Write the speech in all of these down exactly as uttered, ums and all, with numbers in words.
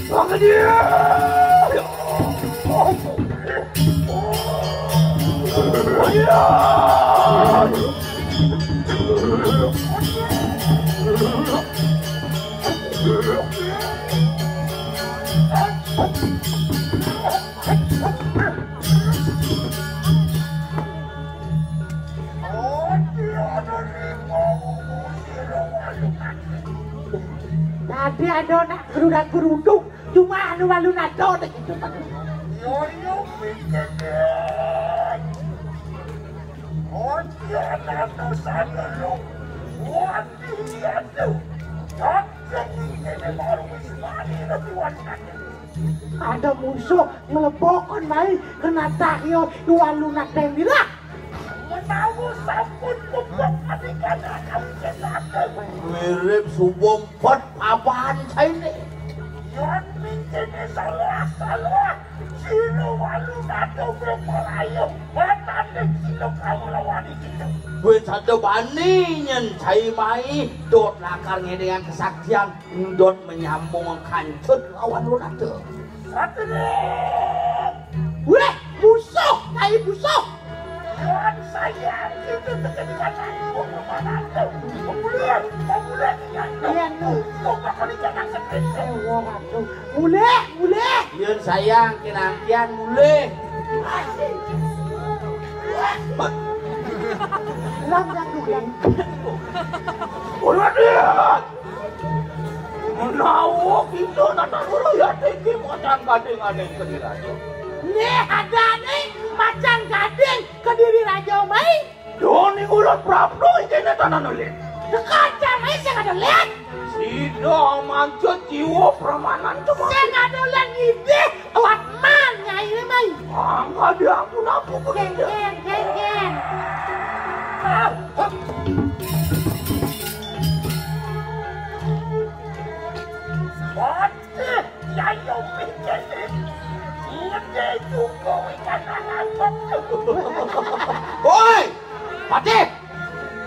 Tadi ada nak gerudak-geruduk, cuma anu walu nado deh gitu. Yo, yo, pikiran. Oh, dia nado sana lo. Waduh, iya tuh. Cocok ini baru Ismail tuan. Ada musuh ngelebokon mai kena tak yo iwan lunak dan bilah. Menawa sampun pupuk adegan akan kesate. Mirip subuh empat apaan saini? Yon mikirnya salah-salah. Sino walu nado bepalayo. Batanding sino kamu lawani kita. Duit satu bani nyen cai mai dot lakar ngedengan kesaktian. Ndot menyambung kancut lawan Ronaldo. Satria! Weh, musuh, kai musuh. Tuhan saya itu terjadi kata Ronaldo. Pemulihan, pemulihan yang Iya, nu. Kok bakal dijaga seperti itu? Eh, wah, aduh. Mulih, mulih. Yun sayang, kinangkian mulih. Lam yang dulang. Ronaldo! Menawa kita nak guru ya tinggi macan gading ada yang kediri raja. Nih ada nih macan gading kediri raja mai. Doni ulat prapto ini tanah nulit. Dekaca mai sing ada lihat. Sida mancut jiwa permanan tu. Sing ada lihat ngidih. Awak man nyai le mai. Angka dia aku napu Geng begitu. Geng geng geng. Bocah, nyai opi kene. Ngede juga ikan anak. Woi, Patih.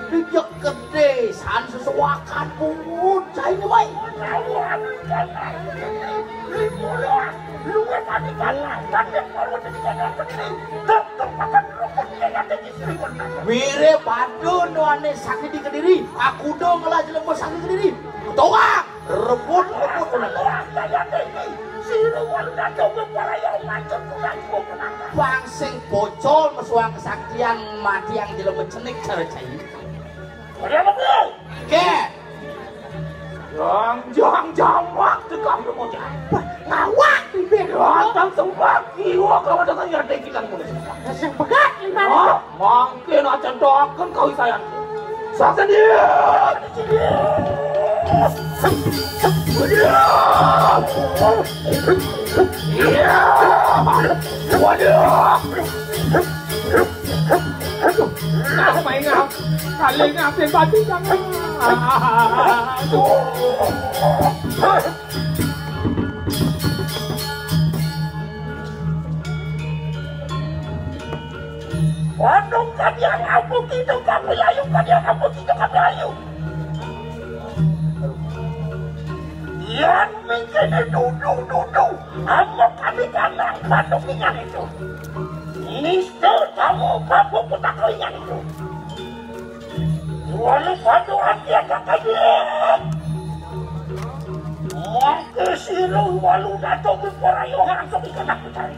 Dia gede san sesuakan pungut cai ni wai. Mire padu no ane sakit di kediri, aku do ngelah jelema sakit kediri. Ketua. Rebut, rebut, rebut. Bang sing pocol mesuang kesaktian mati yang jelema cenik cara cai. Ada apa? Ke. Jang, jang, jamak tekam demo jamak. Ngawak bibir. Datang sembah kiwa kawan datang ya dekitan mulai. Sing pegat lima. Mangkin acan doakan kau isayan. Saksi dia. Waduh. Nah, main ngap. Kali ngapin batu jangan. Aduh. Wadung kadiang ampun kita kami ayu, kadiang ampun kita kami ayu. Yang mikirnya duduk-duduk, apa kami kandang wadung ingat itu. Mister kamu mampu putar telinga itu. Walau pada hati akan kaget. Maka silu walau dato berparayo langsung ikut aku cari.